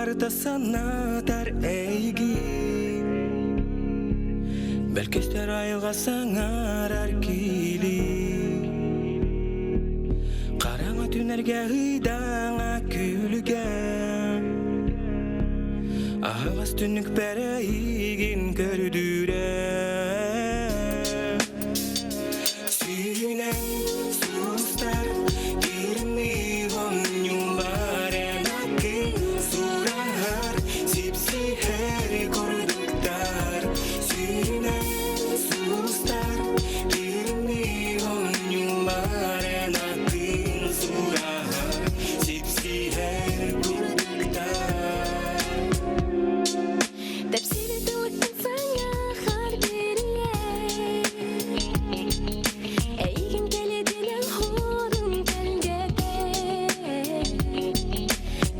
барыта санатар эйигин Бэлкэстэр айылҕа саҥарар киилин Хараҥа түнэргэ ыйдаҥа күлүгэ Аһаҕас түннүкпэр эйигин көрдүүрэ Сүүнэн сулустар кирни оонньуулар эн аккын сураһар сипсиһэр курдуктар Сүүнэн сулустар кирни оонньуулар эн аккын сураһар сипсиһэр курдуктар Тэпсири тылыктан саҥа хаар биэрийэ Эйигин кэлитинэн хорун кэлгэтэ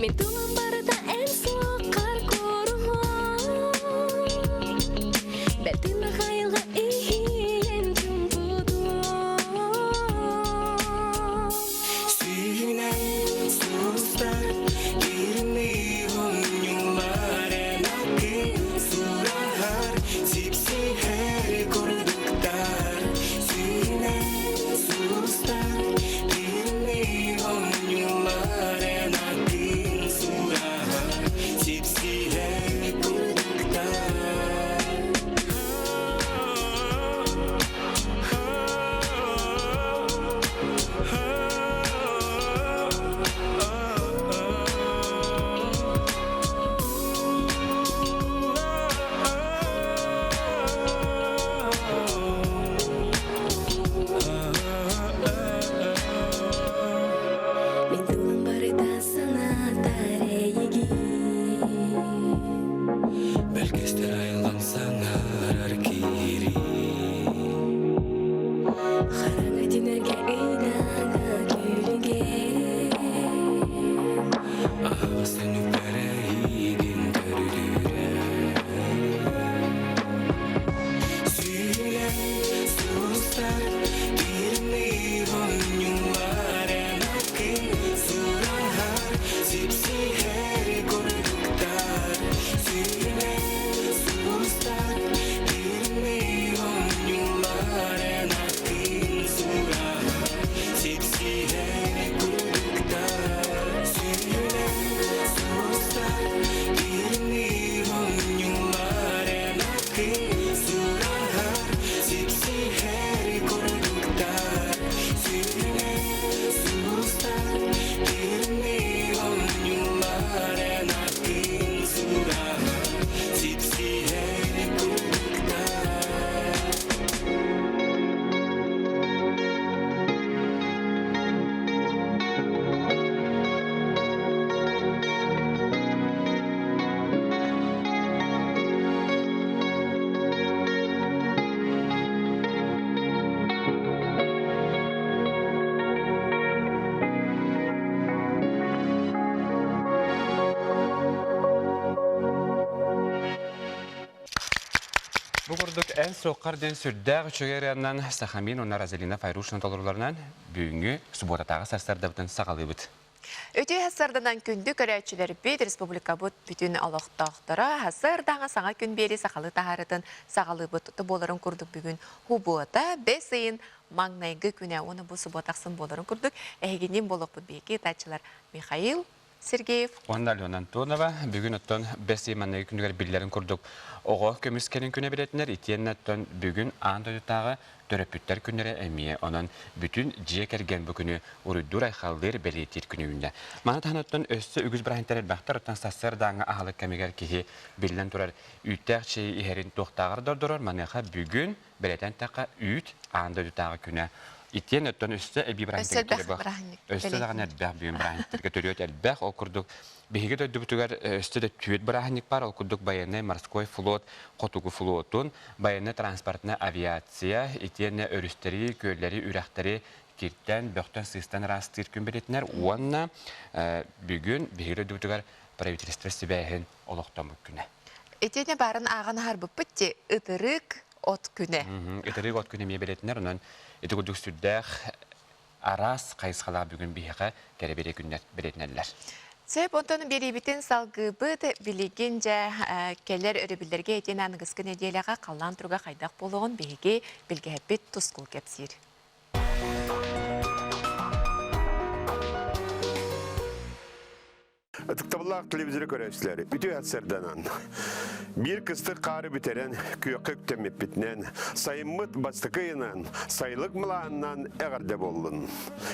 Мин тулам барыта эн суоххар куоруһуом Бэртин айылҕа иһийэн чуҥкутуом Сүүнэн сулустар кирни оонньуулар эн аккын сураһар сипсиһэр курдуктар Сүүнэн сулустар кирни оонньуулар эн аккын сураһар сипсиһэр курдуктар Мин тулам барыта санаатар эйигин Бэлгэстэр айылҕам саҥарар киирии Хараҥа түнэргэ ыйдаҥа күлүгэ Аһаҕас түннүктэр эйигин көрдүүрэ Сүүрэн сулустар кирни оонньуулар эн аккын сураһар сипсиһэр курдуктар Сүүрэн сулустар кирни оонньуулар эн аккын сураһар сипсиһэр курдуктар Сүүрэн сулустар кирни оонньуулар эн аккын сураһар сипсиһэр курдуктар Сүүрэн сулустар кирни оонньуулар эн аккын сураһар сипсиһэр курдуктар Бу курдук эн суоххар диэн сүрдээх үчүгэй ырыанан Сахамин уонна Розалина Файрушина толоруларынан бүгүҥҥү субуотатааҕы сарсыардабытын саҕалыыбыт. Үтүө сарсыарданан күндү көрөөччүлэрбит, республикабыт бүтүн олохтоохторо сарсыардаҥа саҥа күн биэри сахалыы таһаарытын саҕалыыбыт буоларын курдук бүгүн субуота бэс ыйын маҥнайгы күнэ уонна бу субуота ахсын буоларын курдук эһигинниин буолуохпут биһиги ыытааччылар Михаил Сергеев Уонна Алена Антонова бүгүн оттон бэс ый маҥнайгы күнүгэр биллэрин курдук оҕо көмүскэлин күнэ билэтинэр итиэннэ оттон бүгүн аан дойдутааҕы төрөппүттэр күннэрэ эмиэ онон бүтүн дьиэ кэргэн бу күнү уруйдуур-айхаллыыр бэлиэтиир күнү үүннэ. Маны таһынан оттон өссө үгүс бырааһынньыктар элбэхтэр оттон сарсыардааҥҥы аһылык кэмигэр киһи биллэн турар үүттээх чэйи иһэрин туохтааҕар да ордорор маныаха бүгүн бэлэтэн эттэххэ үүт аан дойдутааҕы күнэ итиэн оттон өссө эбии Өссө бырааһынньыктарга элбэх төрүөх бырааһынньык өссө даҕаны бэлиэтэнэр. элбэх бүгүн бырааһынньыктарга төрүөт элбэх ол курдук биһиги дойдубутугар өссө да түөрт бырааһынньык баар ол курдук военный морской флот хотугу флотун военный транспортная авиация итиэннэ өрүстэри күөллэри үрэхтэри киртэн бөхтөн сыыстан ыраастыыр күн бэлиэтинэр уонна бүгүн биһиги дойдубутугар правительство сибээһин олохтоммут күнэ. Итиэннэ баарын ааҕан аһарбыппыт дии ытырык от күнэ. Ытырык от күнэ эмиэ бэлиэтинэр онон ити курдук сүрдээх араас хайысхалаах бүгүн биһиэхэ кэрэ бэлиэ күннэр бэлиэтинэллэр. Сөп, онтон биэриибитин салгыыбыт. Билигин дьэ кэлэр өрөбүллэргэ итиэнэ аныгыскы нэдиэлэҕэ халлаан туруга хайдах буолуоҕун биһиги билгэһэппит Тускул кэпсиир. Ытыктабыллаах телевизоры көрөөччүлэр, үтүө сарсыарданан. Биир кыстык хаары бүтэрэн, күөххэ үктэммиппитинэн, сайыммыт бастакы ыйынан, сайылык мылаанынан эҕэрдэ буоллун.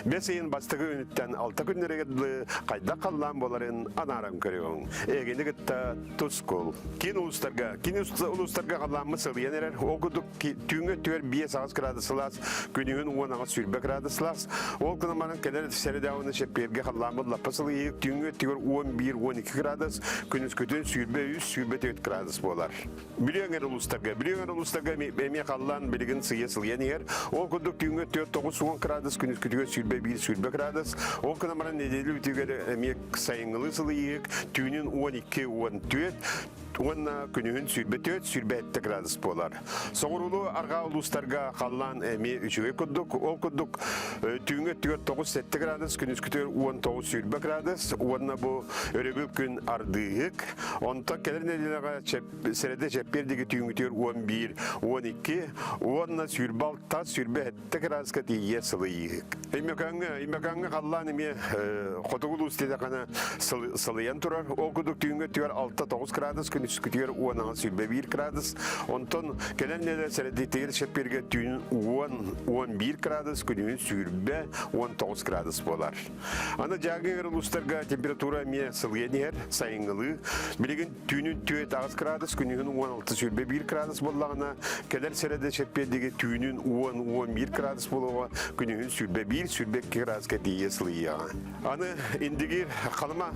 Бэс ыйын бастакы күнүттэн алта күннэригэр дылы хайдах халлаан буоларын анааран көрүөҕүҥ. Эһигини кытта тускул. Киин улуустарга, киин улуустарга халлааммыт сылыйан эрэр. Ол курдук түүҥҥү өттүгэр 5-8 градус сылаас, күнүһүн 10-8 градус сылаас. Ол гынан баран кэлэр сэрэдээҕинэ чэппиэргэ халлааммыт лаппа сылыйыы түүҥҥү өттүгэр 11-12 градус, күнүскүтүн 23-24 градус буолар. Бүлүү эҥэр улуустарга, Бүлүү эҥэр улуустарга эмиэ халлаан билигин сыыйа сылыйан иһэр. Ол курдук түүҥҥү өттүгэр 9-10 градус, күнүскүтүгэр 21-20 градус. Ол гынан баран нэдиэлэ бүтүүгэр эмиэ сайыҥҥылыы сылыйыык, түүнүн 12-14, уонна күнүһүн 24-27 градус буолар. Соҕуруулуу арҕаа улуустарга халлаан эмиэ үчүгэй курдук. Ол курдук түүҥҥү өттүгэр 9-7 градус, күнүскүтүгэр 19-20 градус уонна бу өрөбүл күн ардыыһык. Онтон кэлэр нэдиэлэҕэ сэрэдэ чэппиэр диэки түүҥҥүтүгэр 11, 12 уонна 26, 27 градуска тиийэ сылыйыыһык. Өймөкөөҥҥө, Өймөкөөҥҥө халлаан эмиэ хотугу улуус диэтэххинэ сылыйан турар. Ол курдук түүҥҥү өттүгэр 6-9 градус, күнүскүтүгэр 10-21 градус. Онтон кэлэн нэдиэлэ сэрэдиитигэр чэппиэргэ түүн 10-11 градус, күнүһүн 20-19 градус буолар. Аны Дьааҥы улуустарга температура эмиэ сылыйан иһэр, сайыҥҥылыы. Билигин Түүнүн 4-8 градус, күнүһүн 16-21 градус буоллаҕына, кэлэр сэрэдэ чэппиэрдиги түүнүн 10-11 градус буолуоҕа, күнүһүн 21-22 градуска тиийэ сылыйыаҕа. Аны Индигир, Халыма,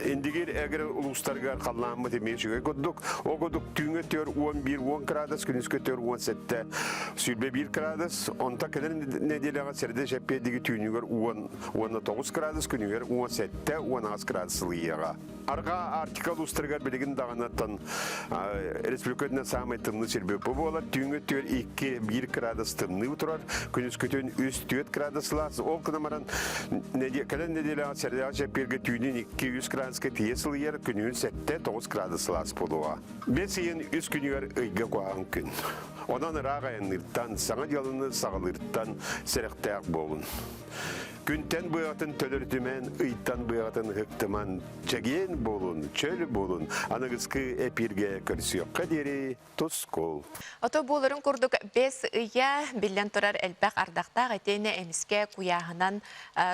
Индигир эгэр улуустарыгар халлааммыт эмиэ үчүгэй курдук. Ол курдук түүҥҥэ өттүгэр 11-10 градус, күнүскэ өттүгэр 17 21 градус, онтон кэлэр нэдиэлэҕэ сэрэдэ чэппиэрдиги түүнүгэр 10 19 градус, күнүгэр 17-18 градус сылыйыаҕа. Арҕаа Арктика улуустарыгар билигин даҕаныттан республика үрдүнэн саамай тымныы сирбит бу буолар. Түүҥҥү өттүгэр 2-1 градус тымныы турар. Күнүскүтүн 3-4 градус сылаас. Ол гынан баран кэлэн нэдиэлэҕэ сэрдээх чэппиэргэ түүнүн 2-3 градуска тиийэ сылыйар, күнүһүн 7-9 градус сылаас буолуоҕа. Бэс ыйын үс күнүгэр ыйга куһаҕан күн. Онон ыраах айанныыртан, саҥа дьыаланы саҕалыыртан сэрэхтээх буолун. Күнтэн быаҕатын төлөрүтүмэн, ыйтан быаҕатын ыһыктыман, чэгиэн буолун, чөл буолун, аныгыскы эпииргэ көрсүөххэ диэри тускул. Ото буоларын курдук бэс ыйа биллэн турар элбэх ардахтаах итиэннэ эмискэ куйааһынан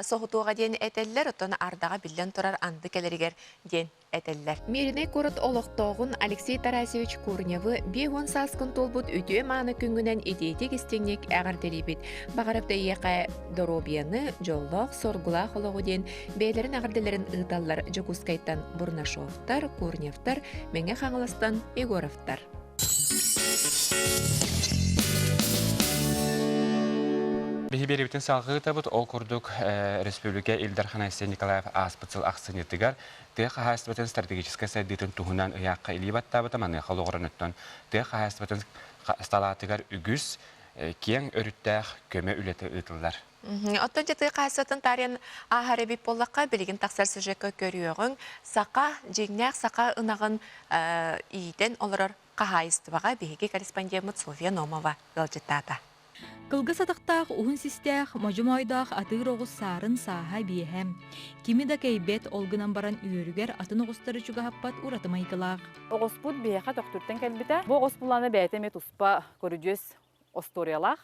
соһутуоҕа диэн этэллэр, оттон ардаҕа биллэн турар анды кэлэригэр диэн этэллэр. Мииринэй куорат олохтооҕун Алексей Тарасевич Курневы 50 сааскын туолбут үтүө-мааны күҥҥүнэн итиитик-истиҥник эҕэрдэлиибит. Баҕарап да эйиэхэ доруобуйаны, дьоллоох, соргулаах олоҕу диэн бэйэлэрин эҕэрдэлэрин ыыталлар Дьокуускайтан Бурнашовтар, Курневтар, Мэҥэ Хаҥаластан Егоровтар. Биһи биэрибитин салҕыы ыытабыт. Ол курдук республика Ил Дархан Айсен Николаев ааспыт сыл ахсынньытыгар тыа хаһаайыстыбатын стратегическай сайдыытын туһунан ыйаахха илии баттаабыта. Маныаха олоҕуран оттон тыа хаһаайыстыбатын салаатыгар үгүс киэҥ өрүттээх көмө үлэтэ ыытыллар. Оттон дьэ тыа хаһаайыстыбатын таарыйан ааһар эбит буоллахха, билигин тахсар сюжекка көрүөҕүҥ. Саха, дьиҥнээх саха ынаҕын иитэн олорор хаһаайыстыбаҕа биһиги корреспондеммыт Софья Номова ыалдьыттаата. Кылгас атахтаах, уһун систээх, модьу моойдоох атыыр оҕус саарын сааһа биэһэ. Кими да кэйбэт, ол гынан баран үөрүгэр атын оҕустары чугаһаппат ураты майгылаах. Оҕуспут биһиэхэ Төхтүртэн кэлбитэ. Бу оҕус булаана бэйэтэ эмиэ туспа көрүдьүөс остуоруйалаах.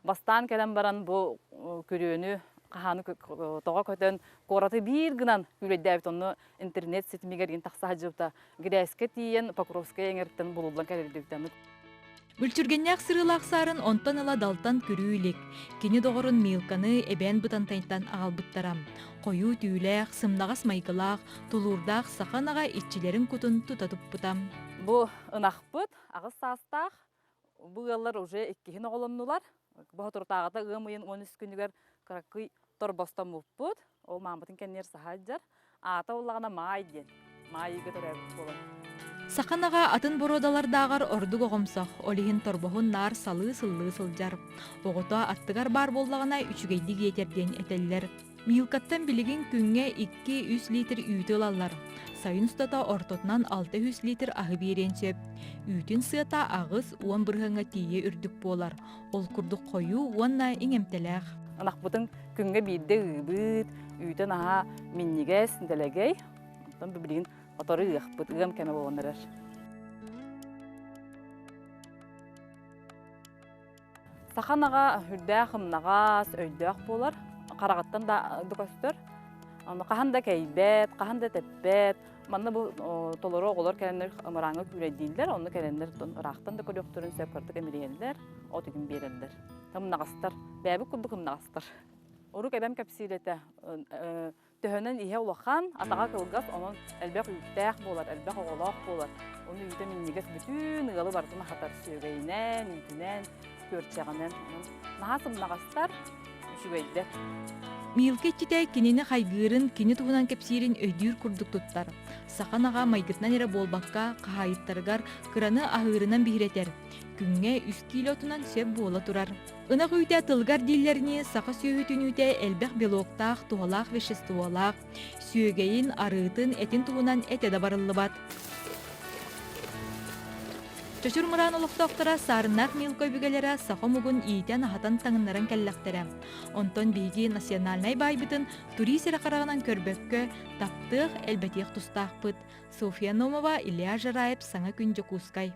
Бастаан кэлэн баран бу күрүөнү хаһааны тоҕо көтөн куораты биир гынан күүлэйдээбит онно интернет ситимигэр иин тахса сылдьыбыта. Грязька тиийэн Покровскай эҥэриттэн булуллан кэлэрдибитэ. Мүлчүргэннээх сырыылаах саарын онтон ыла далтан күрүү илик. Кини доҕорун Милканы эбээн Бытантайтан аҕалбыттара. Хойуу түүлээх, сымнаҕас майгылаах, тулуурдаах саха ынаҕа иччилэрин кутун тута туппута. Бу ынахпыт аҕыс саастаах, бу ыаллар уже иккиһин оҕолоннулар. Боһотурутааҕыта ыам ыйын 13 күнүгэр кыракый торбостоммуппут. Ол мааммытын кэннигэр саһа сылдьар. Аата буоллаҕына Маай диэн. Маай ыйга төрөөбүт буолан. Саха ынаҕа атын боруодалардааҕар ордук оҕомсох, ол иһин торбоһун наар салыы-сыллыы сылдьар. Оҕото аттыгар баар буоллаҕына үчүгэйдик иэтэр диэн этэллэр. Милкаттан билигин күҥҥэ 2-3 литр үүтү ылаллар. Сайын устата ортотунан 600 литр аһы биэриэн сөп. Үүтүн сыата 80 бырыһыаҥҥа тиийэ үрдүк буолар. Ол курдук хойуу уонна иҥэмтэлээх. Ынахпытын күҥҥэ биирдэ ыыбыт, үүтэ наһаа минньигэс, дэлэгэй. Оттон билигин отору ыахпыт, ыам кэмэ буолан эрэр. Саха ынаҕа үрдээх ымнаҕас, өйдөөх буолар, хараҕыттан да көстөр. Ону хаһан да кэйбэт, хаһан да тэппэт. Манна бу толору оҕолор кэлэннэр ымырааҥҥа күүрэйдииллэр, онно кэлэннэр ыраахтан да көрүөхтэрин сөп кырдык имирийэллэр, от игин биэрэллэр. Ымнаҕастар, бэйэбит курдук ымнаҕастар. Урук эбэм кэпсиир этэ, Төһөнөн иһэ улахан, атаҕа кылгас, онон элбэх үүттээх буолар, элбэх оҕолоох буолар. Ону үүтэ минньигэс бүтүн ыалы барытын аһатар сүөгэйинэн, үүтүнэн, күөрчэҕинэн. Онон наһаа сымнаҕастар, үчүгэйдэр. Милка иччитэ кинини хайгыырын, кини туһунан кэпсиирин өйдүүр курдук туттар. Саха ынаҕа майгытынан эрэ буолбакка, хаһаайыттарыгар кыраны аһыырынан биһирэтэр. Күҥҥэ үс киилэ отунан сөп буола турар. Ынах үүтэ тылгар дииллэринии саха сүөһүтүн үүтэ элбэх белоктаах, туһалаах веществолаах, сүөгэйин, арыытын, этин туһунан этэ да барыллыбат. Чочур Мыраан олохтоохторо Саарыннаах Милко өбүгэлэрэ саха омугун иитэн-аһатан таҥыннаран кэллэхтэрэ. Онтон биһиги национальнай баайбытын турист эрэ хараҕынан көрбөккө, таптыах, элбэтиэх тустаахпыт. Софья Номова, Илья Жараев, Саҥа күн Дьокуускай.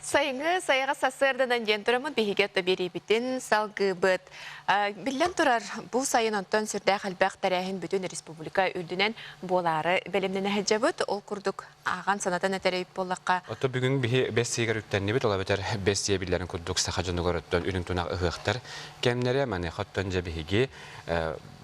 Сайыҥҥы сайаҕа сарсыарданан диэн тураммыт биһиги отто биэриибитин салгыыбыт. Биллэн турар, бу сайын онтон сүрдээх элбэх тэрээһин бүтүн республика үрдүнэн буолаары бэлэмнэнэ сылдьабыт. Ол курдук ааҕан санатан этэр эбит буоллахха. Отто бүгүн биһи бэс сиигэр үктэннибит, ол эбэтэр бэс сиэ биллэрин курдук саха дьонугар оттон үрүҥ тунах ыһыахтар кэмнэрэ. Маныаха оттон дьэ биһиги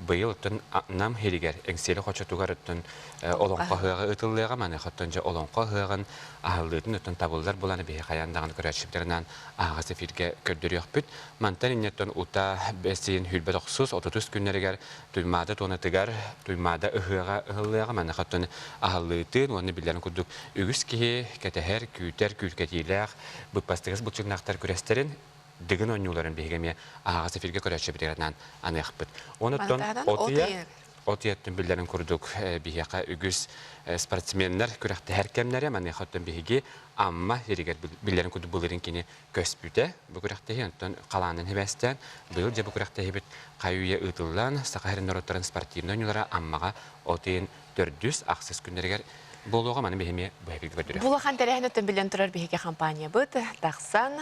быйыл оттон Нам иһигэр Эҥсиэли хочотугар оттон олоҥхо ыһыаҕа ыытыллыаҕа. Маныаха оттон дьэ олоҥхо ыһыаҕын аһыллыытын оттон табыллар булан биһи хайаан даҕаны көрөөччүбүтэринэн аһаҕас эфиргэ көрдөрүөхпүт. Мантан инньэттэн ута бэс ыйын сүүрбэ тохсус, отутус күннэригэр Туймаада туонатыгар Туймаада ыһыаҕа ыһыллыаҕа. Маныаха оттон аһыллыытын уонна биллэрин курдук үгүс киһи кэтэһэр, күүтэр, күүркэтиилээх быппастыгас былчыҥнаахтар күрэстэрин Дыгын оонньууларын биһиги эмиэ аһаҕас эфиргэ көрөөччүбүтүгэр анаан аныахпыт. Онуттан от ыйа от ыйаттан биллэрин курдук биһиэхэ үгүс спортсменнар күрэхтэһэр кэмнэрэ маныаха оттон биһиги Амма сиригэр биллэрин курдук былырыын кини көспүтэ бу күрэхтэһии онтон халаанын хибээстээн быйыл дьэ бу күрэхтэһиибит хайы-үйэ ыытыллан Саха сирин норуоттарын спортивнай оонньуулара Аммаҕа от ыйын төрдүс, ахсыс күннэригэр буолуоҕа маны биһи эмиэ быһа эфиргэ көрдөрүөхпүт. Улахан тэрээһин өттүн билэн турар биһиги компаниябыт тахсан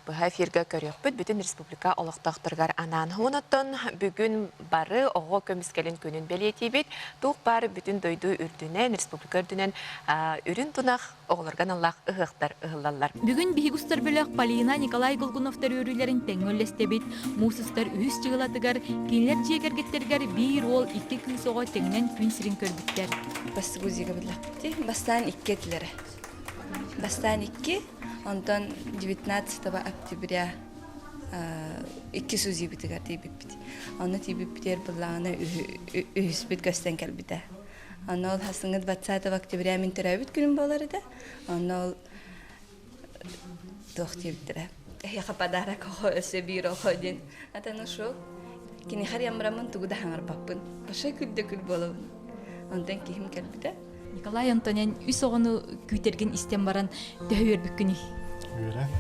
быһа эфиргэ көрүөхпүт бүтүн республика олохтоохторугар анаан. Онон бүгүн бары оҕо көмүскэлин күнүн бэлиэтиибит. Туох баар бүтүн дойду үрдүнэн, республика үрдүнэн үрүн тунах оҕолорго аналлаах ыһыахтар ыһыллаллар. Бүгүн биһиги устар бөлөх Полина Николай Голгуновтар үөрүүлэрин тэҥҥэ үллэстэбит. Муус устар үһүс дьыалатыгар кинилэр дьиэ кэргэттэригэр биир уол, икки кыыс оҕо тэҥинэн күн сирин көрбүттэр. Бастакы УЗИга биллэхпит. Бастаан икки этилэрэ. Бастаан икки, онтон 19 октября иккис УЗИбытыгар тиийбиппит. Онно тиийбиппитигэр быллаҕына үһүспүт көстөн кэлбитэ. Онно ол хасыҥҥы 20 октября мин төрөөбүт күнүм буолар этэ. Онно ол туох диэбиттэрэ. Эһиэхэ подарок оҕо өссө биир оҕо диэн. Атын ушул. Кинихэр ямраммын тугу да хаҥарбаппын. Баша күл да күл буолабын. Онтон киһим кэлбитэ. Николай Антонен үс оҕону күүтэргин истэн баран төһө үөрбүккүнүй? Үөрэн.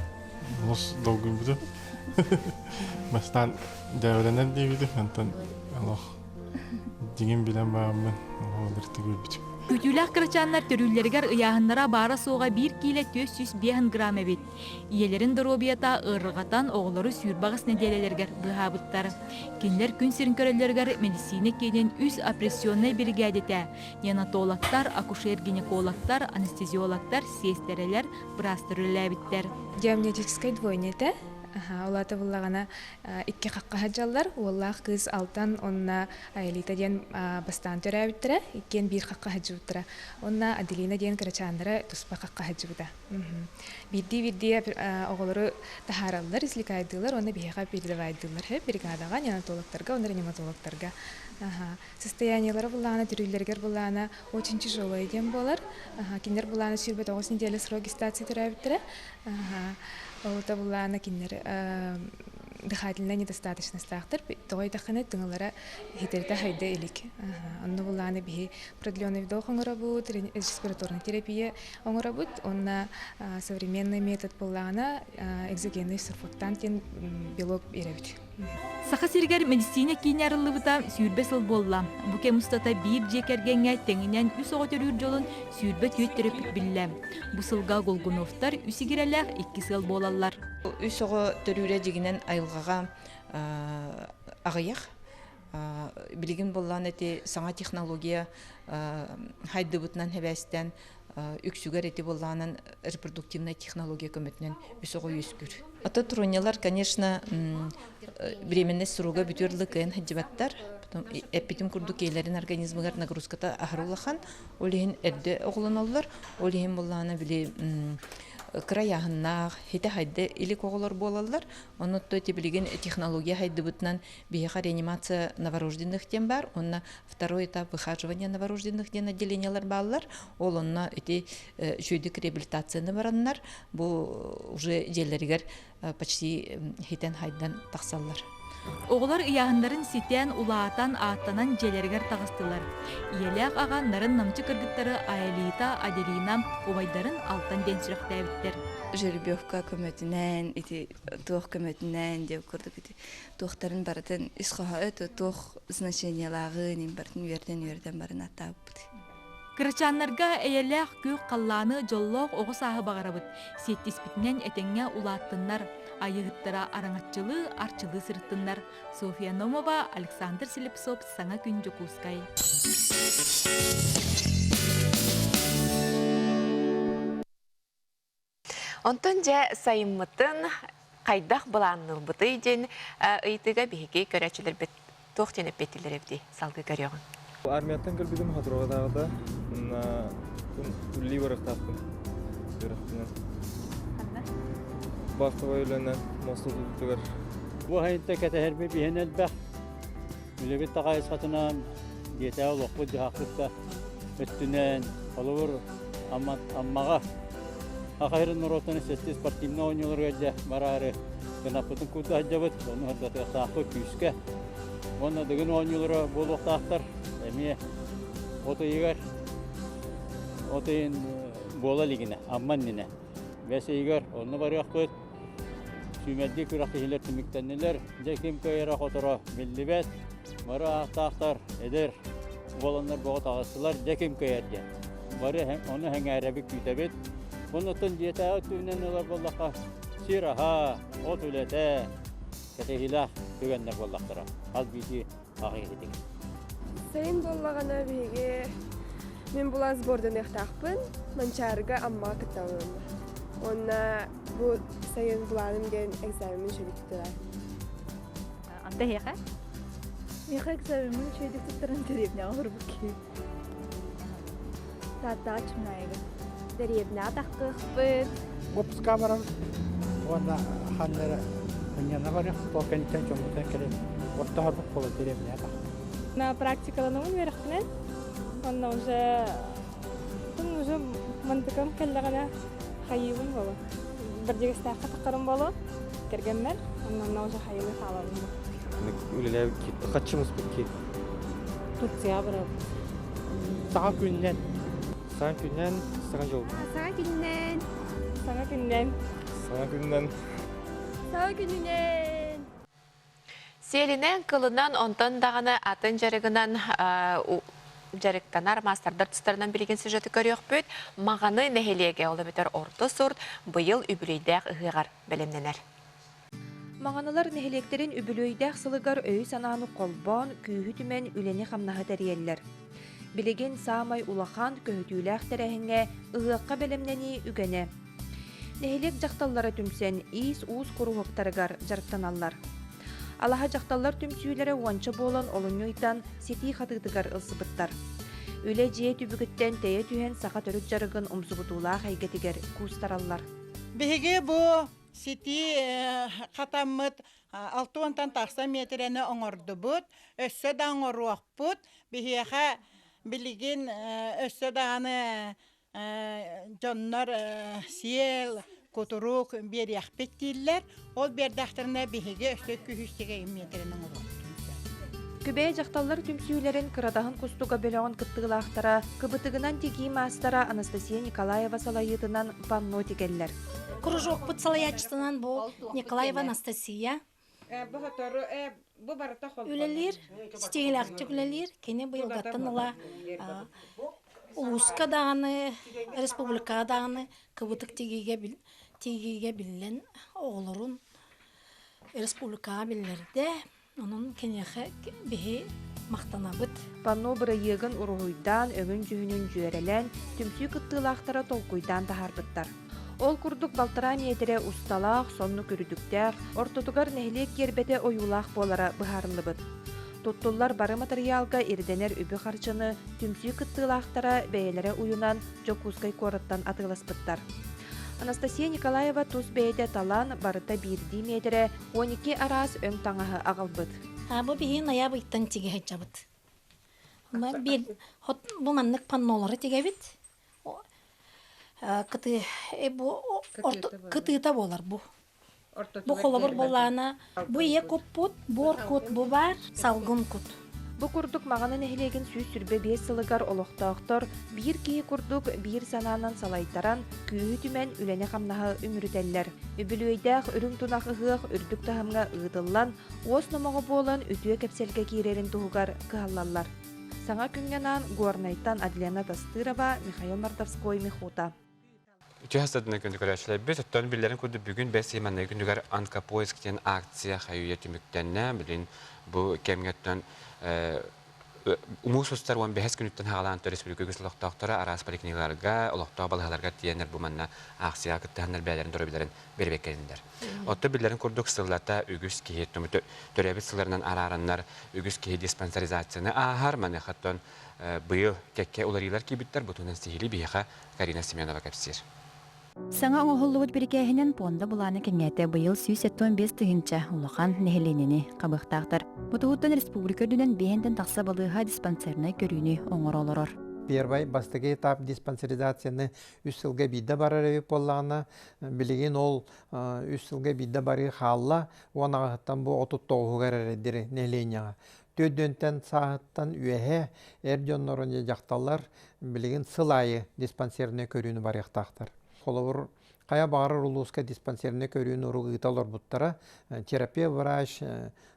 Олус долгуйбутум. Бастаан дьээбэлэнэр диэбитим, онтон олох Дьиҥин билэн бараммын оҕолор көрбүтүм. Күүтүүлээх кырачааннар төрүүллэригэр ыйааһыннара баара-суоҕа биир киилэ 405 грамм эбит. Ийэлэрин доруобуйата ыарырҕатан оҕолору сүүрбэ аҕыс нэдиэлэлэригэр быыһаабыттар. Кинилэр күн сирин көрөллөрүгэр мэдиссиинэ киинин үс опрессионнай биригээдэтэ, неонатологтар, Ол аата буллаҕына икки хахха сылдьаллар. Уоллаах кыыс Алтан уонна Аэлита диэн бастаан төрөөбүттэрэ. Иккиэн биир хахха сылдьыбыттара. Уонна Аделина диэн кырачааннара туспа хахха сылдьыбыта. Биирдии-биирдии оҕолору таһаараллар, извлекайдыыллар уонна биһиэхэ передавайдыыллар бригадаҕа, неонатологтарга уонна реаниматологтарга. Состояниелара буллаҕына, төрүүллэригэр буллаҕына очень тяжелое диэн буолар. Кинилэр буллаҕына 29 неделя срок гестации төрөөбүттэрэ. Ол буллаҕына кинилэр дыхательная недостаточностаахтар. Тоҕо диэтэххинэ тыҥалара хитэритэ хайда илик. Онно буллаҕына биһи продленный вдох оҥоробут, респираторная терапия оҥоробут. Уонна современный метод буоллаҕына экзогенный сурфактант диэн белок биэрэбит. Саха сиригэр мэдиссиинэ киинэ арыллыбыта 20 сыл буолла. Бу кэм устата биир дьиэ кэргэҥҥэ тэҥинэн үс оҕо төрүүр дьолун 24 төрөппүт биллэ. Бу сылга Голгуновтар үс игирэлээх икки сыал буолаллар. Үс оҕо төрүүрэ дьигинэн айылҕаҕа аҕыйах. Билигин буоллаан эти саҥа технология хайдыбытынан хэбээстэн үксүгэр ити буоллаҕынан репродуктивнай технология көмөтүнэн үс оҕо үөскүүр. Ото тронялар, конечно, беременность срога бүтүөр дылы кыайан сылдьыбаттар. Потом эппитим курдук ийэлэрин организмыгар нагрузката аһары улахан. Ол иһин эрдэ оҕолоноллор. Ол иһин буоллаҕына били кыра ыйааһыннаах, хитэ хайда илик оҕолор буолаллар. Онно ити билигин технология хайдыбытынан биһиэхэ реанимация новорожденных диэн баар. Уонна второй этап выхаживания новорожденных диэн отделениелар бааллар. Ол онно ити үчүгэйдик реабилитацияны бараннар, бу уже дьиэлэригэр почти хитэн-хайдан тахсаллар. Оҕолор ыйааһыннарын ситэн, улаатан, ааттанан дьиэлэригэр таҕыстылар. Ийэлээх аҕа нарын-намчы кыргыттары Аэлита, Аделина убайдарын Алтан диэн сүрэхтээбиттэр. Жеребьевка көмөтүнэн, ити туох көмөтүнэн диэн курдук ити туохтарын барытын ис хоһооно туох значениелааҕын ин барытын үөрдэн-үөрдэн баран аттаабыппыт. Кырачааннарга эйэлээх күөх халлааны дьоллоох оҕо сааһы баҕарабыт. Сиэттиспитинэн этэҥҥэ улааттыннар, айыһыттара араҥаччылыы, арчылыы сырыттыннар. Софья Номова, Александр Слепцов, Саҥа күн Дьокуускай. Онтон дьэ сайыммытын хайдах былаанныырбытый диэн ыйытыыга биһиги көрөөччүлэрбит туох диэн эппиэттииллэр эбитий салгыы көрүөҕүҥ. Армияттан кэлбитим Хатырыгатааҕыта уонна үлэлии барыахтаахпын үөрэхпинэн. Ханна? Вахтовай үлэнэн мосту тутуутугар. Бу айынта кэтэһэрбит иһин элбэх. Үлэбит да хайысхатынан, дьиэтээҕи олохпут-дьаһахпыт да өттүнэн, холобур, Аммаҕа Саха сирин норуоттарын сэттис спортивнай оонньууларыгар дьэ бараары гынаппытын курдук сылдьабыт, ону сырдатыахтаахпыт күүскэ. Уонна Дыгын оонньуулара буолуохтаахтар эмиэ от ыйыгар, от ыйын буола илигинэ, Амма иннинэ. Бэс ыйыгар онно барыахпыт. Сүүмэрдии күрэхтэһиилэр түмүктэннилэр. Дьэ ким кыайара-хоторо биллибэт. Бары ааттаахтар, эдэр буоланнар бөҕө таҕыстылар. Дьэ ким кыайар диэн. Бары ону сэҥээрэбит, күүтэбит. Оннуттан дьиэтээҕи өттүнэн ылар буоллахха, сир аһа, от үлэтэ, кэтэһиилээх түгэннэр буоллахтара. Хас биирдии аҕа киһитигэр. Сайын буоллаҕына биһиги мин булан сборданыахтаахпын Манчаарыга Аммаҕа кыттабын. Уонна бу сайын былааным диэн экзамеммин үчүгэйдик туттарар. Анта эһиэхэ? Миэхэ экзамеммин үчүгэйдик туттаран дэриэбинэҕэ олорбут киһи. Тааттаҕа Чымнаайыга. Дэриэбинэҕэ тахтыахпыт. Выпуска баран уонна ханна эрэ мунньана барыах, ол кэнниттэн дьоммутун кэлэн оттоһорбут буолар дэриэбинэҕэ тахтым. На практикаланабын үөрэхпинэн, онно уже уже мантыкам кэллэҕинэ хайыыбын буолуо. Бэрдьигэстээххэ таххарым буолуо, кэргэммэр, онно уже хайылыы хаалабын. Үлэлээбит хаччы муспут ки. Турцияҕа барабыт. Саҥа күннэн. Саҥа күннэн, саҥа дьыл. Саҥа күнүнэн. Саҥа күннэн. Саҥа күнүнэн. Саҥа күнүнэн. Сиэлинэн, кылынан, онтон даҕаны атын дьарыгынан дьарыктанар маастардар тустарынан билигин сюжеты көрүөхпүт. Маҕаны нэһилиэгэ, ол эбэтэр Орто Сурт, быйыл үбүлүөйдээх ыһыаҕар бэлэмнэнэр. Маҥанылар нэһилиэктэрин үбүлүөйдээх сылыгар өйү-санааны холбоон, күүһү түмэн үлэни-хамнаһы тэрийэллэр. Билигин саамай улахан, көһүтүүлээх тэрээһиҥҥэ ыһыахха бэлэмнэнии үгэнэ. Нэһилиэк дьахталлара түмсэн иис-уус куруһуоктарыгар дьарыктаналлар. Алаһа дьахталлар түмсүүлэрэ уонча буолан олунньу ыйтан ситии хатыытыгар ылсыбыттар. Үлэ дьиэ түбүгүттэн тэйэ түһэн саха төрүт дьарыгын умсугутуулаах эйгэтигэр куустараллар. Биһиги бу ситии хатаммыт 60-тан тахса миэтэрэни оҥордубут, өссө да оҥоруохпут. Биһиэхэ билигин өссө даҕаны дьоннор сиэл, кутурук биэриэхпит дииллэр. Ол биэрдэхтэринэ биһиги өссө күһүс миэтэрин оҥоруохпут. Күбэйэ дьахталлар түмсүүлэрин Кырадаһын кустуга бөлөҕүн кыттыылаахтара кыбытыгынан тигии маастара Анастасия Николаева салайыытынан панно тигэллэр. Кружокпут салайааччытынан бу Николаева Анастасия үлэлиир, ситиһиилээхтик үлэлиир. Кини быйылгаттан ыла улууска даҕаны, республикаҕа даҕаны кыбытык тигиигэ, тигиигэ биллэн оҕолорун республикаҕа биллэрдэ. Онон киниэхэ биһи махтанабыт. Панно бырайыагын уруһуйдаан, өҥүн-дьүһүнүн дьүөрэлээн, түмсүү кыттыылаахтара толкуйдаан таһаарбыттар. Ол курдук балтараа миэтэрэ усталаах, соннук үрдүктээх, ортотугар нэһилиэк гиэрбэтэ ойуулаах буолара быһаарыллыбыт. Туттуллар бары матырыйаалга ирдэнэр үбү-харчыны түмсүү кыттыылаахтара бэйэлэрэ уйунан Дьокуускай куораттан атыыласпыттар. Анастасия Николаева тус бэйэтэ талан, барыта биирдии миэтэрэ 12 араас өҥ таҥаһы аҕалбыт. Бу биһиги ноябрьтан тигэ сылдьабыт. Бу маннык паннолары тигэбит. Бу кытыыта буолар бу. Бу холобур буоллаҕына, бу ийэ куппут, буор кут бу баар, салгын кут. Бу курдук Маҕаны нэһилиэгин 125 сылыгар олохтоохтор биир киһи курдук биир санаанан салайтаран, күүһү түмэн үлэни-хамнаһы үмүрүтэллэр. Үбүлүөйдээх үрүҥ тунах ыһыах үрдүк таһымҥа ыытыллан, уос номоҕо буолан үтүө кэпсэлгэ киирэрин туһугар кыһаллаллар. Саҥа күҥҥэ анаан Горнайтан Адлена Тастырова, Михаил Мордовской, Михута. Үтүө хастадына күндү көрөөччүлэрбит, оттон биллэрин курдук бүгүн бэс манныгы күнүгэр Онкопоиск диэн акция хайыйа түмүктэннэ. Билин бу кэмҥэ оттон муус устар 15 күнүттэн хаалаан республика үгүс олохтоохторо араас поликлиникаларга, олохтоох балыһаларга тиийэннэр бу манна акцияҕа кыттыһаннар бэйэлэрин доруобуйаларын бэрэбиэркэлэннилэр. Оттон биллэрин курдук сыллата үгүс киһи төрөөбүт сылларынан араараннар үгүс киһи диспансеризацияны ааһар. Маныаха оттон быйыл кэккэ уларыылар киирбиттэр. Бу туһунан сиһилии биһиэхэ Карина Семенова кэпсиир. Саҥа оҥоһуллубут бирикээһинэн пуонда былаана кэҥээтэ быйыл 175 тыһыынча улахан нэһилиэнньэни хабыахтаахтар. Бу туһуттан республика үрдүнэн биэһэнтэн тахса балыыһа диспансернай көрүүнү оҥоро олорор. Первай бастакы этап диспансеризацияны үс сылга биирдэ барар эбит буоллаҕына, билигин ол үс сылга биирдэ барыы хаалла, уон аҕыһыттан бу 39-угар эрэдири нэһилиэнньэҕэ. Төрдүөнтэн сааһыттан үөһэ эр дьоннорун дьахталлар билигин сыл аайы диспансернай көрүүнү барыахтаахтар. Холобур, хайа баҕарар улууска диспансернай көрүүнү урук ыыта олорбуттара. Терапия врач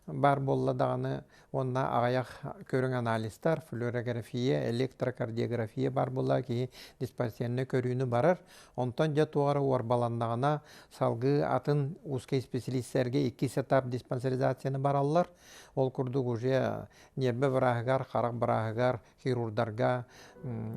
баар буолла даҕаны уонна аҕыйах көрүҥ анализтар, флюорография, электрокардиография баар буолла киһи диспансернай көрүүнү барар. Онтон дьэ туох эрэ уорбаланнаҕына салгыы атын узкий специалистэргэ иккис этап диспансеризацияны бараллар. Ол курдук уже ньиэрбэ бырааһыгар, харах бырааһыгар, хирурдарга,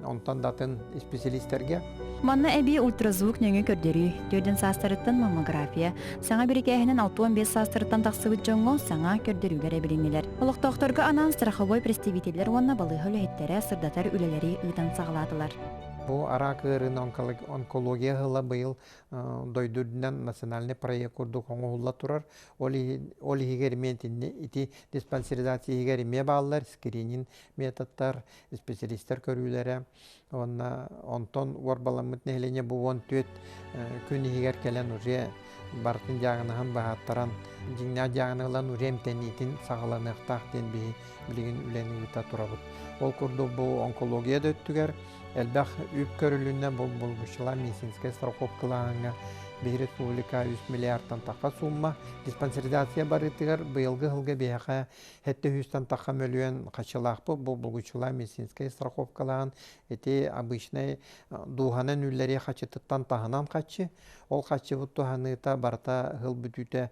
онтон да атын исписэлиистэргэ. Манна эбии ультразвук нөҥүө көрдөрүү, төрдүн саастарыттан маммография, саҥа бирикээһинэн 65 саастарыттан тахсыбыт дьоҥҥо саҥа көрдөрүүлэр эбилиннилэр. Олохтоохторго анаан страховой представителлэр уонна балыыһа үлэһиттэрэ сырдатар үлэлэри ыытан саҕалаатылар. Бу араак ыарыыны онкология ыла быйыл дойду үрдүнэн национальный проект курдук оҥоһулла турар. Ол иһигэр эмиэ ити диспансеризация иһигэр эмиэ бааллар скрининг методтар, специалистар көрүүлэрэ уонна онтон уорбаламмыт нэһилиэнньэ бу 14 күн иһигэр кэлэн уже барытын дьааҥынаһан быһааттаран дьиҥнээх дьааҥыны ылан уже эмтэниитин саҕаланыахтаах диэн биһи билигин үлэни ыыта турабыт. Ол курдук бу онкология да өттүгэр элбэх үп көрүлүннэ бу булгуччулаах медицинскэй страховкалааһыҥҥа биһи республика 3 миллиардтан тахха сумма диспансеризация барыытыгар быйылгы сылга биһиэхэ Сэттэ сүүстэн тахха мөлүйүөн хаччылаахпыт бу булгуччулаах медицинскэй страховкалаан ити обычнай дууһанан үллэрии хаччытыттан таһынан хаччы. Ол хаччыбыт туһаныыта барыта сыл бүтүүтэ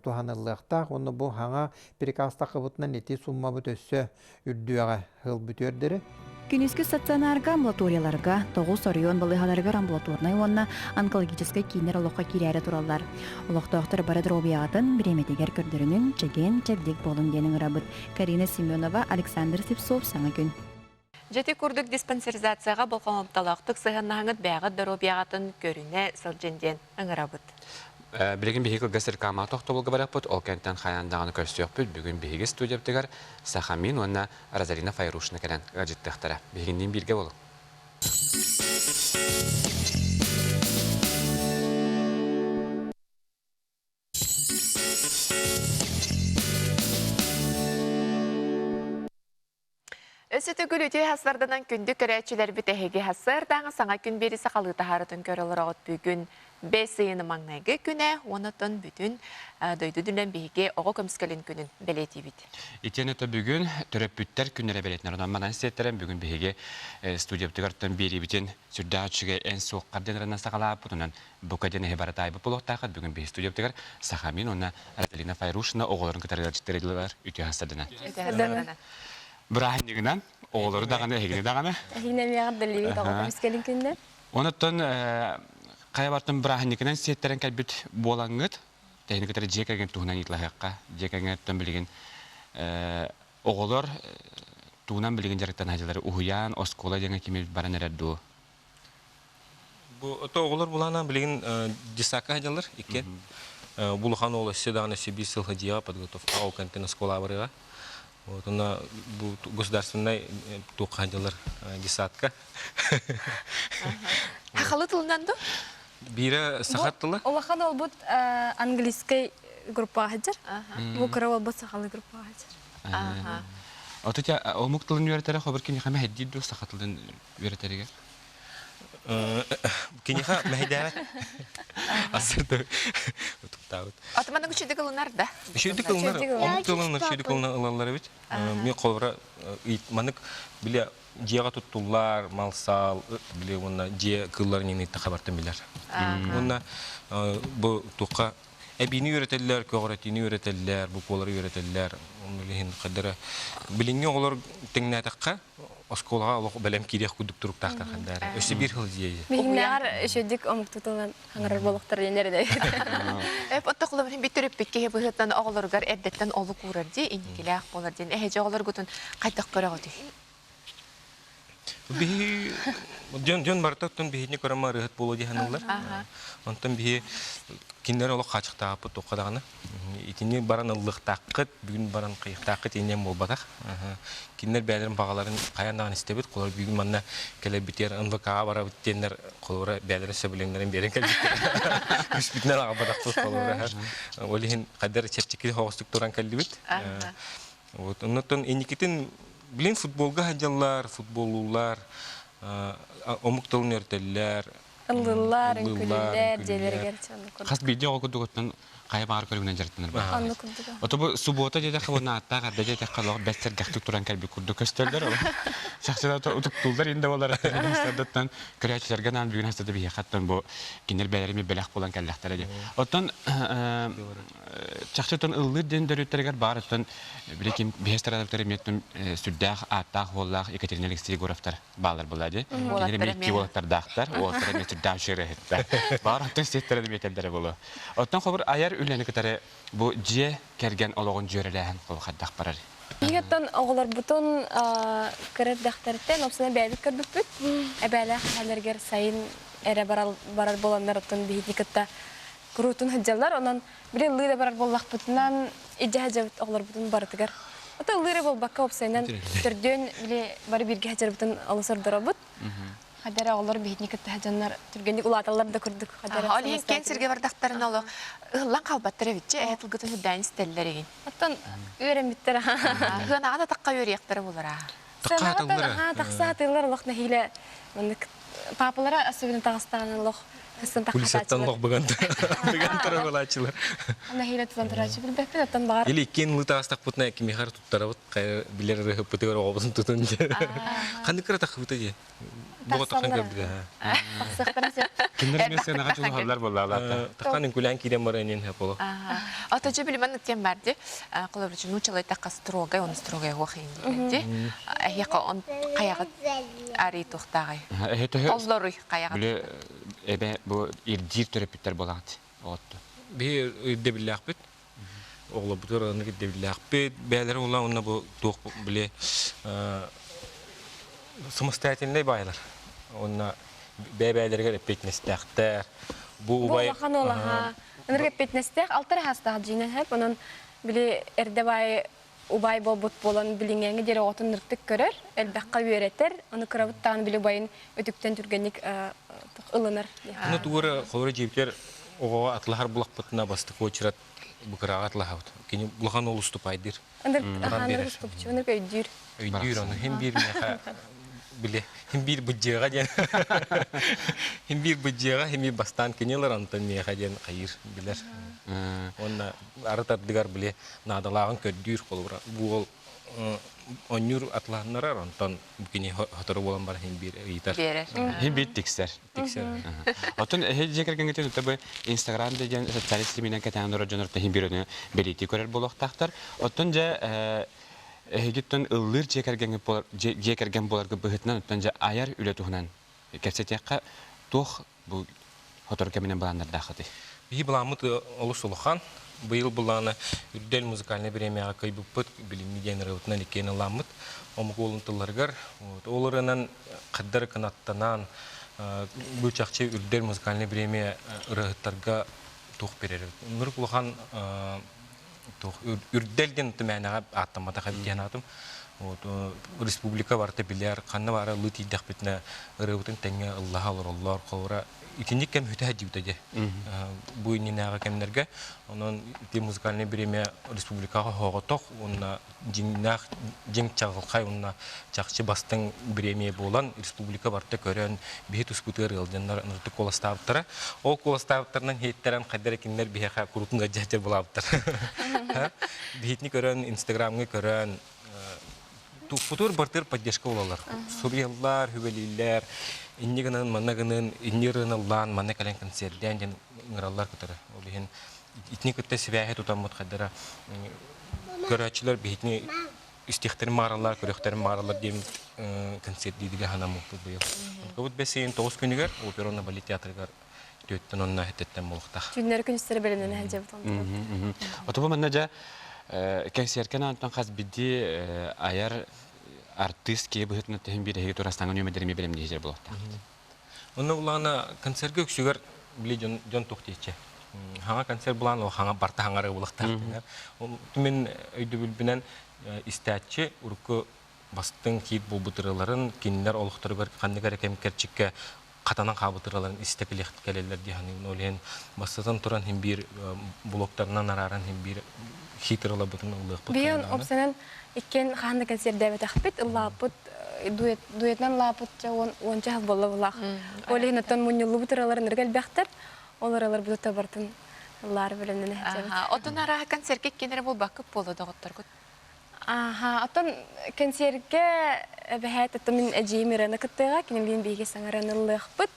туһаныллыахтаах. Уонна бу хаҥа приказтахыбытынан ити суммабыт өссө үрдүөҕэ сыл бүтүөр диэри. Күнүскү стационарга, амбулаторияларга, 9 оройуон балыыһаларыгар амбулаторнай уонна онкологическай кииннэр олоххо киирээри тураллар. Олохтоохтор бары доруобуйаҕытын бириэмэтигэр көрдөрүнүҥ, чэгиэн, чэбдик буолуҥ диэн ыҥырабыт. Карина Семенова, Александр Слепцов, Саҥа күн. Дьэ курдук диспансеризацияҕа болҕомтолоохтук сыһыаннаһаҥыт бэйэҕит доруобуйаҕытын көрүнэ сылдьын диэн ыҥырабыт. Билигин биһиги кылгас рекламаҕа тохтобулга барыахпыт, ол кэнниттэн хайаан даҕаны көрсүөхпүт. Бүгүн биһиги студиябытыгар Сахамин уонна Розалина Файрушина кэлэн ыалдьыттыахтара. Биһигинниин бииргэ буолуҥ. Өссө төгүл үтүө хасварданан күндү көрөөччүлэрбит эһиги хасыардааҥы саҥа күн биэри сахалыы таһаарытын көрө олороҕут бүгүн бэс ыйын маҥнайгы күнэ уонна бүтүн дойду дүнэн биһиги оҕо көмүскэлин күнүн бэлиэтиибит. Итиэннэ то бүгүн төрөппүттэр күннэрэ бэлиэтинэр. Онон манан сиэттэрэн бүгүн биһиги студиябытыгар биэриибитин сүрдээх үчүгэй эн суоххар диэн саҕалаабыт. Онон бука диэн эһи барытаайбыт буолуохтааххыт. Бүгүн биһи студиябытыгар Сахамин уонна Розалина Файрушина оҕолорун кытары ыалдьыттар үтүө хастардынан. Бырааһынньыгынан оҕолору даҕаны, эһигини даҕаны. Эһигини эмиэҕэр дэллибит оҕо көмүскэлин күннэ. Онуттан хайа бартын бырааһынньыгынан сиэттэрэн кэлбит буолаҥҥыт, тэһини кытары дьиэ кэргэн туһунан ыйыталаһыахха. Дьиэ кэргэнтэн билигин оҕолор тугунан билигин дьарыктана сылдьаллар уһуйаан, оскуола диэҥҥэ кими баран эрэр дуу? Бу ото оҕолор булаана билигин десакка сылдьаллар икки. Бу улахан уол өссө даҕаны өссө биир сыл сылдьыаҕа подготовка ол кэнтэн оскуола барыаҕа. Вот уонна бу государственнай туохха сылдьаллар десадка. Хахалы тылынан ду? Биирэ саха тыла. Улахан уолбут английскай группаҕа сылдьар. Бу кыра уолбут сахалыы группаҕа сылдьар. Оту омук тылын үөрэтэрэ хобыр киниэхэ мэһэйдиир дуо саха тылын үөрэтэригэр? Киниэхэ мэһэйдээбэт. Асырды утуктаабыт. Атыманнык үчүгдүк ылынар да? Үчүгдүк ылынар, омук тылын үчүгдүк ылаллар эбит. Мен холобура маннык бile дьиэҕэ туттуллар мал-сал бile уонна дьиэ кыылларын иҥниттэ хабартан билэр. Уонна бу туохха эбиини үөрэтэллэр, көҕүрэтиини үөрэтэллэр, буквалары үөрэтэллэр. Онно иһин хадара билиҥҥи оҕолор тэҥнээтэххэ оскуолаҕа олох бэлэм киириэх курдук туруктаахтар хандаары. Өссө биир сыл дьиэ. Биһигинээҕэр үчүгдүк омуктуу тылынан хаҥарар буолуохтар диэн эрэнэ. Эп оттоқлабын бит төрөппүт киһи быһыттан оҕолоругар эрдэттэн олук уурар дии инникилээх буолар диэн эһэдьи оҕолоргутун хайдах көрөҕүтүй? Биһи дьон дьон барыта оттон биһини көрөн ырыһыт буолуо дии саныыллар. Онтон биһи кинилэр олох хаачыктаабыт туохха даҕаны. Итини баран ыллыахтааххыт, бүгүн баран хайыахтааххыт инньэн буолбатах. Кинилэр бэйэлэрин баҕаларын хайаан даҕаны истэбит. Холобур бүгүн манна кэлэрбитигэр НВК-ҕа барабыт диэннэр холобура бэйэлэрин сөбүлэҥнэрин биэрэн кэлбиттэр. Үспүтүнэн аҕалбатахпыт холобура. Ол иһин хайдах чэпчэки соҕустук туран кэллибит. Вот оннуттан инникитин билин футболга сылдьаллар, футболлууллар, омук тылын үөрэтэллэр, Ыллыыллар, үҥкүүлүүллэр, дьиэлэригэр Хас биирдии оҕо курдугуттан хайа баҕар көрүҥүнэн дьарыктанар баар. Оннук курдук. Ото бу суббота диэтэххэ уонна ааттаах эрдэ диэтэххэ олох бэс сэргэхтик туран кэлбит курдук көстөллөр. Чахчыта утуктууллар инде болар сардыттан көрөөччүлэргэ наан бүгүн хастата биһиэхэттэн бу кинилэр бэйэлэрин бэлэх буолан кэллэхтэрэ дии. Оттон чахчы оттон ыллыыр диэн төрүттэригэр баар оттон били ким биһэс таратыктар эмиэттэн сүрдээх ааттаах уоллаах Екатерина Алексей Егоровтар баалар буолла дии. Кинилэр эмиэ икки уолаттардаахтар, уолаттара эмиэ сүрдээх үчүгэй Баар оттон сиэттэрэ эмиэ кэллэрэ буолуо. Оттон хобур айар үлэни кытары бу дьиэ кэргэн олоҕун дьүөрэлээһин хайдах барар? Биһиги оҕолорбутун кыра эрдэхтэриттэн опсуна бэйэбит көрбүппүт. Эбээлээх эһээлэригэр сайын эрэ барар буоланнар оттон биһиги кытта куруутун сылдьаллар. Онон били ыллыы да барар буоллахпытынан илдьэ сылдьабыт оҕолорбутун барытыгар. Ото ыллыы эрэ буолбакка уопсайынан төрдүөн били бары бииргэ сылдьарбытын олус ордоробут. Хадара оҕолор биһигини кытта сылдьаннар түргэнник улааталлар да курдук. Ол иһин киэҥ сиргэ бардахтарына олох ыһыллан хаалбаттар эбит эһэ тылгытын үрдээн истэллэр игин. Оттон үөрэммиттэр. Ыанаҕа да тахха үөрүйэхтэрэ буолар аа. Сыанаҕа тахса атыылар олох нэһиилэ маннык паапалара особенно таҕыстаҕына олох хыстан Улицаттан олох быган быган турар буолааччылар. Нэһиилэ тутан турааччы билбэппин оттон баҕар. Или иккиэн ылыы таҕыстахпытына кимиэхэ эрэ туттарабыт, хайа билэр ырыһыппытыгар оҕобутун тутун диэн. Ханнык кыра таххыбыта дии. Бу тахсан көрбүтэ. Тахсыахтарын сөп. Кинилэр эмиэ сыанаҕа дьулуһаллар буоллаалаата. Таххан үҥкүлээн киирэн баран иһин боло. Ото же билимэн ыттен бар ди. Холобур, нуучалай такка строгай, он строгай хуох ин ди. Эһиэхэ он каягыт ари тухтаагай. Эһэ төһө Толлоруй каягыт. Биле эбе бу ирдиир төрөппүттэр буолаат. Оҕотто. Биһи ирдэбиллээхпит. Оҕолорбутугар оннук ирдэбиллээхпит. Бэйэлэрэ ула онно бу туох били самостоятельнай баайлар. Онно бэйэ-бэйэлэригэр эппиэтинэстээхтэр. Бу Бу убай улахан уолаха ынырык эппиэтинэстээх алтар хаастаах дьиинэн хэп онон били эрдэ баай убай буолбут буолан билиҥҥээҥҥи диэри оҕотун ыртык көрөр, элбэххэ үөрэтэр, ону кырабыт даҕаны били убайын үтүктэн түргэнник ылынар. Ону тугу холобура дьиэбитигэр оҕоҕо атлаһар булахпытына бастакы уочарат бу кыраҕа атлаһабыт. Кини улахан уол уступайдыыр. Ынырык уступчу, ынырык өйдүүр. Өйдүүр ону хин биир миэхэ били хин биир быдьыаҕа диэн хин биир быдьыаҕа хин биир бастаан кини ылар онтон миэхэ диэн хайыыр билэр. Уонна арыт ардыгар били наадалааҕын көрдүүр холобура бу уол оонньуур атлаһыннарар онтон кини сотору буолан баран хин биир ыйытар Биэрэр. Хин биир тиксэр. Тиксэр. Оттон эһи дьиэ кэргэҥҥитин ытта бу Инстаграм деген социальнай ситиминэн кэтээн олорор дьон орто хин биир өнө бэлиэтии көрөр буолуохтаахтар. Оттон дьэ эһигиттэн ыллыыр дьиэ кэргэҥҥит буолар дьиэ кэргэн буоларгыт быһыытынан оттон дьэ айар үлэ туһунан кэпсэтиэххэ туох бу сотору кэминэн былааннардааххытый? Биһи былааммыт олус улахан. Быйыл былаана Үрдэл музыкальнай бириэмийэҕэ кыайбыппыт, билиҥҥи диэн ырыабытынан иккиэн ылааммыт омук уолун тылларыгар. Ол ырыанан хаддар кынаттанан бу чахчы Үрдэл музыкальнай бириэмийэ ырыаһыттарга туох биэрэр. Нурук улахан туох үрдэл диэн мээнэҕэ ааттамматах эбит диэн аатым. Вот республика барыта билэр, ханна баара ылыы тиийдэхпитинэ ырыабытын тэҥҥэ ыллаһа олороллор. Холобура итинник кэм бүтэ дьибитэ дьэ. Бу иннинээҕи кэмнэргэ. Онон ити музыкальный бириэмэ республикаҕа хоҕотох уонна дьиҥнээх дьиҥ чаҕылхай уонна чахчы бастыҥ бириэмийэ буолан республика барыта көрөн биһи туспутугар ыалдьаннар ынырдык куоластаабыттара. Ол куоластаабыттарынан иһиттэрэн хайдах эрэ кинилэр биһиэхэ курутун ыалдьааччы булаабыттар. Биһитини көрөн, инстаграмҥа көрөн туппутур бартыр поддержка булаллар. Суруйаллар, хүбэлииллэр, инни гынан, манна гынан, инни ырыналлаан, манна кэлэн концертдээн диэн ыҥыраллар кытары. Ол иһин итини кытта сибээһи тутаммыт хайдара көрөөччүлэр биһитини истиэхтэрин маараллар, көрүөхтэрин маараллар диэн концерт диидигэ ханаммыппыт быйыл. Онтукабыт бэс ыйын тоҕус күнүгэр опера уонна балет театрыгар түөттэн онно этэттэн буолуохтаах. Түүннэри күнүстэри бэлэмнэнэ сылдьабыт. Оту бу манна дьэ кэнсиэркэн антон хас бидди айар артыыс киһи быһыытынан тэһин биир эһиги турастаҥа нүөмэрдэрими бэлэмниир буолуохтаах. Онно улаана концерга үксүгэр били дьон дьон туох диэччи. Хаҥа концерт булаан ол хаҥа барта хаҥары булахтаах. Ол мин өйдөбүлбүнэн истээччи урукку бастыҥ хит буолбут ырыаларын кинилэр олохторугар ханнык эрэ кэм кэрчиккэ хатанан хаалбыт ырыаларын истэ кэлэллэр дии саныыбын. Ол иһин бастатан туран иһин биир блоктарынан арааран иһин биир хит ырыаларбытын ыллыахпыт. Биһиэн опсанан иккиэн хаһан да кэнсиэрдээбэтэхпит, ыллааппыт дуэтынан ылааппыт уонча сыл буолла булаах. Ол иһин оттон мунньуллубут ырыалар ынырык элбэхтэр. Ол ырыалар бутута бартын ыллаары бэлэмнэнэ сылдьабыт. Оттон арааһа концертка иккиэн эрэ буолбаккыт буолуо доҕотторгут? Аха, оттон кэнсиэргэ эбэһээт оттон мин эдьиийим Ирена кыттыаҕа, кинилиин биһиги саҥаран ыллыахпыт.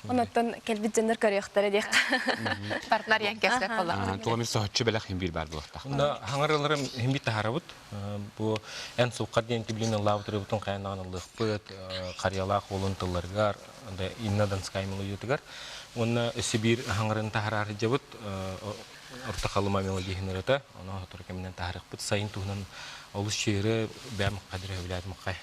Онон кэлбит дьоннор көрүөхтэрэ диэххэ. Партнер ян кэстэп болла. Туга мин соһуччу бэлэх хин биир баар буолуохтаах. Онно хаҥарыларым хин бит таһарабыт. Бу эн сулхар диэн тибилин ыллаабыт ырыбытын хайанаан ыллыахпыт. Харыйалаах уолун тылларыгар, Инна Донская мелодиятыгар. Уонна өссө биир хаҥарын таһараары дьабыт Орто Халыма мелодиятын ырыта. Ону сотору кэминэн таһарыахпыт. Сайын туһунан олус чыыры бэм хадыр өбүлээтим хай.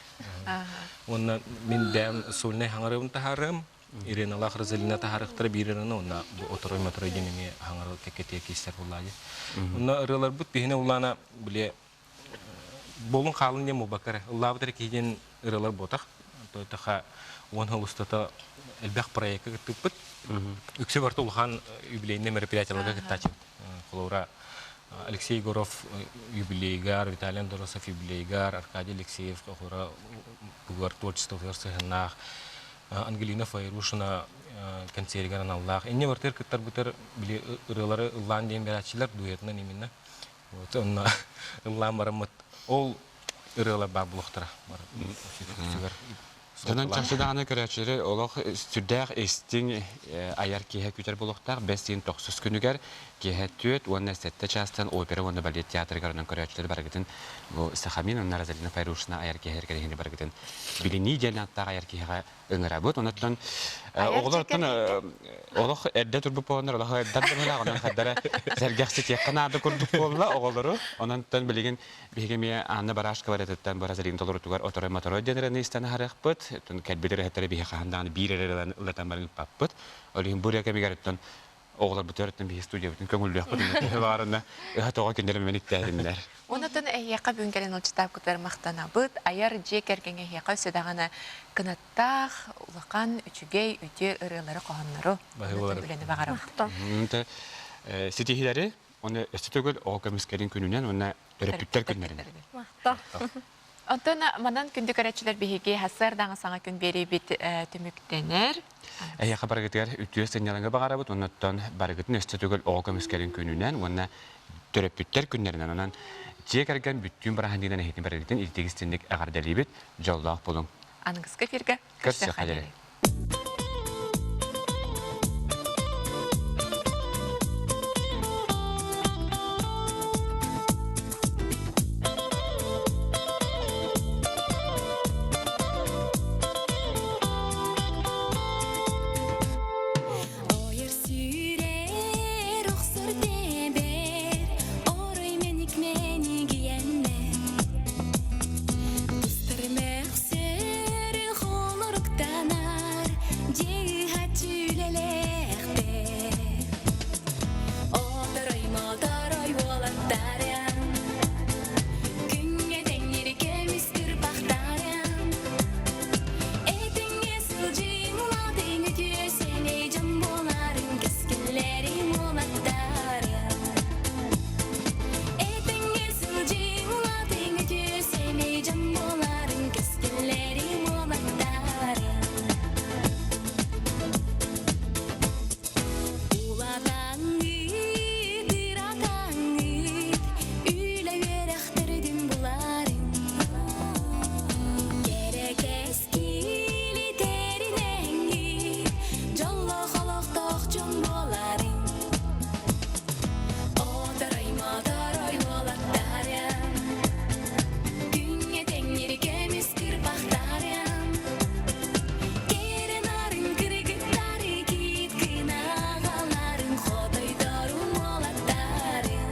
Уонна мин бэм сольнай хаҥарыбын таһаарыам. Иреналаах Розалина таһаарыахтара биир ырыаны уонна бу оторой моторой диэн эмиэ хаҥарыл кэккэтиэ киистэр буллаадьы. Онно ырыаларбыт биһине улаана били Буолун хаалын диэн буолбакка эрэ, ыллаабыт эрэ киһи диэн ырыалар буотах. Тоха уон сыл устата элбэх проекка кыттыппыт. Үксэ барыта улахан юбилейный мероприятиеларга кыттааччыбыт. Холобура, Алексей Егоров юбилейгар, Виталий Андросов юбилейгар, Аркадий Алексеев холобура бугар творчествотыгар сыһыаннаах, Ангелина Файрушина концеригэр аналлаах. Инне бартыгар кыттарбытар били ырыалары ыллаан диэн биэрээччилэр дуэтынан именно. Вот онно ыллаан бараммыт ол ырыалар баар буолуохтара. Онон чахчы даҕаны көрөөччүлэри олох сүрдээх истиҥ айар киэһэ күүтэр буолуохтаах. Бэс ыйын тохсус күнүгэр киэһэ түөрт уонна сэттэ чаастан опера уонна балет театрыгар онон көрөөччүлэр барыгытын бу Сахамин уонна Розалина Файрушина айар киэһэлэргэ иһини барыгытын билинии диэн ааттаах айар киэһэҕэ ыҥырабыт. Онон оҕолор оттон олох эрдэ турбут буоланнар олох эрдэ быһыылаах онон хардара сэргэхситиэххэ наада курдук буолла оҕолору. Онон билигин Биһиги эмиэ Анна Барашкова ырыатыттан бу Розалина толорутугар оторой-моторой диэн ырыаны истэн аһарыахпыт. Оттон кэлбит ырыаһыттары биһи хаһан даҕаны биир эрэ ыллатан баран ыыппаппыт. Ол иһин бу ырыа кэмигэр оттон оҕолорбутугар оттон биһи студиябытын көҥүллүөхпүт төһө баарына ыһа-тоҕо кинилэр мэниктээһиннэр. Онотон эһиэхэ бүгүн кэлэн ылдьытаапкытыгар махтанабыт. Айар дьиэ кэргэҥҥэ эһиэхэ өссө даҕаны кынаттаах, улахан, үчүгэй, үтүө ырыалары, хоһооннору үлэни баҕарабыт. Ситиһиилэри Оны өссө төгүл оҕо көмүскэлин күнүнэн уонна төрөппүттэр күннэринэн. Онтон манан күндү көрөөччүлэр биһиги сарсыардаҥы саҥа күн биэриибит түмүктэнэр. Эһиэхэ барыгытыгар үтүө сынньалаҥы баҕарабыт уонна барыгытын өссө төгүл оҕо көмүскэлин күнүнэн уонна төрөппүттэр күннэринэн онон дьиэ кэргэн бүттүүн бырааһынньыгынан эһигини барыгытын ититик-истинник эҕэрдэлиибит, дьоллоох буолуҥ. Аныгыскы эфиргэ көрсүөххэ диэри. Ойор сүүрэр, охсор тэбэр, орой мэник мэнигийэннэр. Тустар мөхсөр холоруктанар, дьиэ үлэлээхтэр. Оторой моторой уолаттарым, күҥҥэ тэҥнир көмүс кырбахтарым. Этиҥҥэ сылдьыым улаатыҥ үтүө сэмэй дьон буоларыҥ кэскиллэриҥ уолаттарым. Этиҥҥэ сылдьыым улаатыҥ үтүө сэмэй дьон буоларыҥ кэскиллэриҥ уолаттарым. Улаатаҥҥыт, ыраатаҥҥыт, үлэ үөрэхтэрин буларыҥ. Кэрэ кэскили тэринэҥҥит, дьоллоох олохтоох дьон буоларыҥ. Оторой моторой уолаттарым, күҥҥэ тэҥнир көмүс кырбахтарым. Кэрэ нарын кыргыттары киит гынаҕаларын хотойдорум уолаттарым.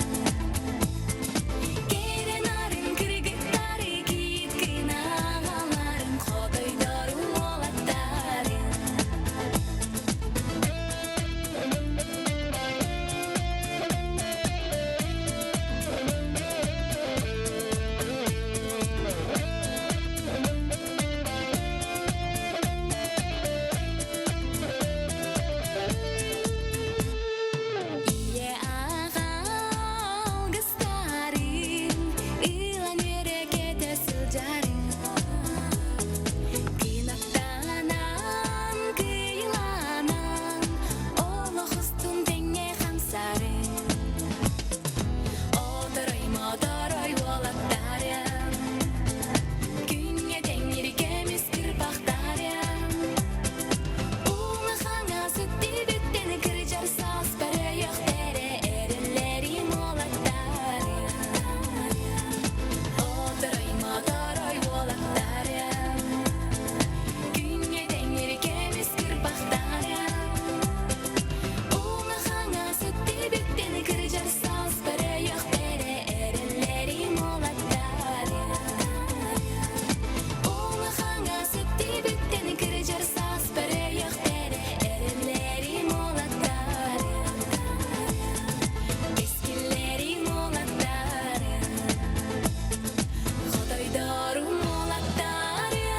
Кэрэ нарын кыргыттары киит гынаҕаларын хотойдорум уолаттарым. Ийэ аҕа алгыстарын ылан үөрэ-көтө сылдьарыҥ. Кынаттанан, кыйыланан, олох устун тэҥҥэ хамсарыҥ. Оторой моторой уолаттарым, күҥҥэ тэҥнир көмүс кырбахтарым. Уҥа-хаҥас өттүбүттэн кырдьар сааспар өйөхтөрө эрэллэрим уолаттарым. Оторой моторой уолаттарым, күҥҥэ тэҥнир көмүс кырбахтарым. Уҥа-хаҥас өттүбүттэн кырдьар сааспар өйөхтөрө эрэллэрим уолаттарым. Уҥа-хаҥас өттүбүттэн кырдьар сааспар өйөхтөрө эрэллэрим уолаттарым. Кэскиллэрим уолаттарым. Хотойдорум уолаттарым.